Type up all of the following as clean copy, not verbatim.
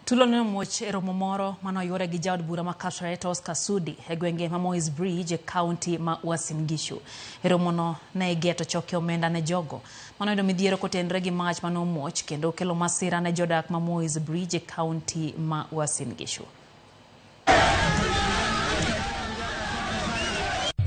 Tulo ne omuoch e romo moro mane oyuore gi jaod bura ma Kapseret Oscar Sudi e gwenge ma Moi's Bridge e kaunti ma Uasin Gishu. E romono ne igeto choke omenda ne jogo mane oyudo midhiero kotenre gi mach mane omuoch kendo okelo masira ne jodak ma Moi's Bridge e kaunti ma Uasin Gishu.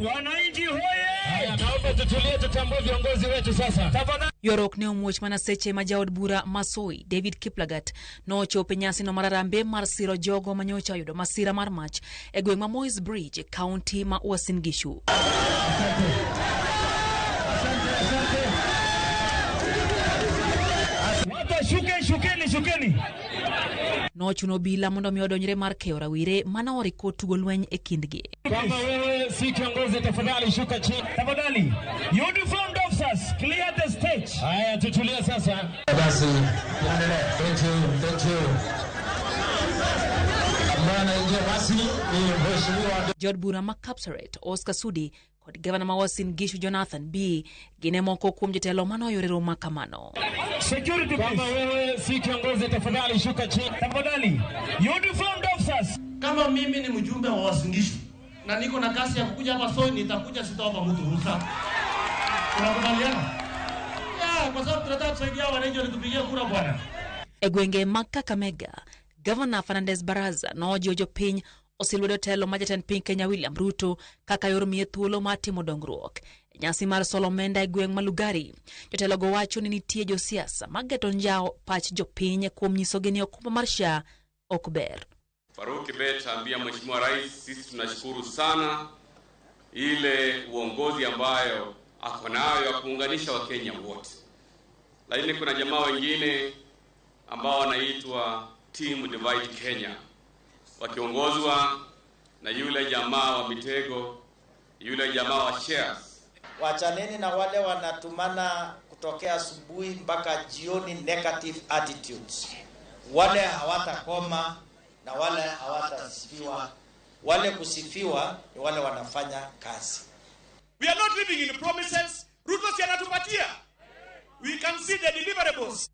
Wananchi hoye! Naomba tutulie, tutambue viongozi wetu sasa. Tafadhali. Ywaruok ne omuoch mana seche ma jaod bura ma Soi David Kiplagat nochopo e nyasino mar harambee mar siro jogo ma nyocha oyudo masira mar mach e gweng' ma Moi's Bridge e kaunti ma Uasin Gishu. Watu washuke, shukeni, shukeni. Nochuno obila mondo mi odonjre mar keyo rawere mane oriko tugo lweny e kindgi. Kama wewe si kiongozi, tafadhali shuka chini. Tafadhali. Uniformed officers, clear the stage. Haya, tutulie sasa. Basi, tuendelee. Thank you, thank you. Ambaye anaingia rasmi ni Mheshimiwa Jaod bura ma Kapseret Oscar Sudi kod gavana ma Uasin Gishu Jonathan Bii gin e moko kuom jotelo mane oyudo romo ma kamano. Security, kama wewe si kiongozi, tafadhali shuka chini. Tafadhali. Uniformed officers. Kama mimi ni mjumbe wa Uasin Gishu na niko na kazi ya kukuja hapa Soi, nitakuja, sitaomba mtu ruhusa. Tunakubaliana? Ya, kwa sababu tunataka kusaidia wananchi walitupigia kura bwana. E gwenge mag Kakamega, Gavana Fernandes Baraza nojiwo jopiny osil lwedo telo ma jatend piny Kenya William Ruto kaka yor miye thuolo mar timo dongruok. E nyasi mar solo omenda e gweng' ma Lugari, jotelogo wacho ni nitie josiasa mageto njawo pach jopiny kuom nyisogi ni okumba mar SHA ok ber. Faruk Kibet ambia Mheshimiwa Rais, sisi tunashukuru sana ile uongozi ambayo ako nayo ya kuunganisha Wakenya wote, lakini kuna jamaa wengine ambao wanaitwa Team Divide Kenya wakiongozwa na yule jamaa wa Mitego, yule jamaa wa shares. Wachaneni na wale wanatumana kutokea asubuhi mpaka jioni negative attitudes. Wale hawatakoma na wale hawatasifiwa. Wale kusifiwa ni wale wanafanya kazi. We are not living in promises. Ruto si anatupatia. We can see the deliverables.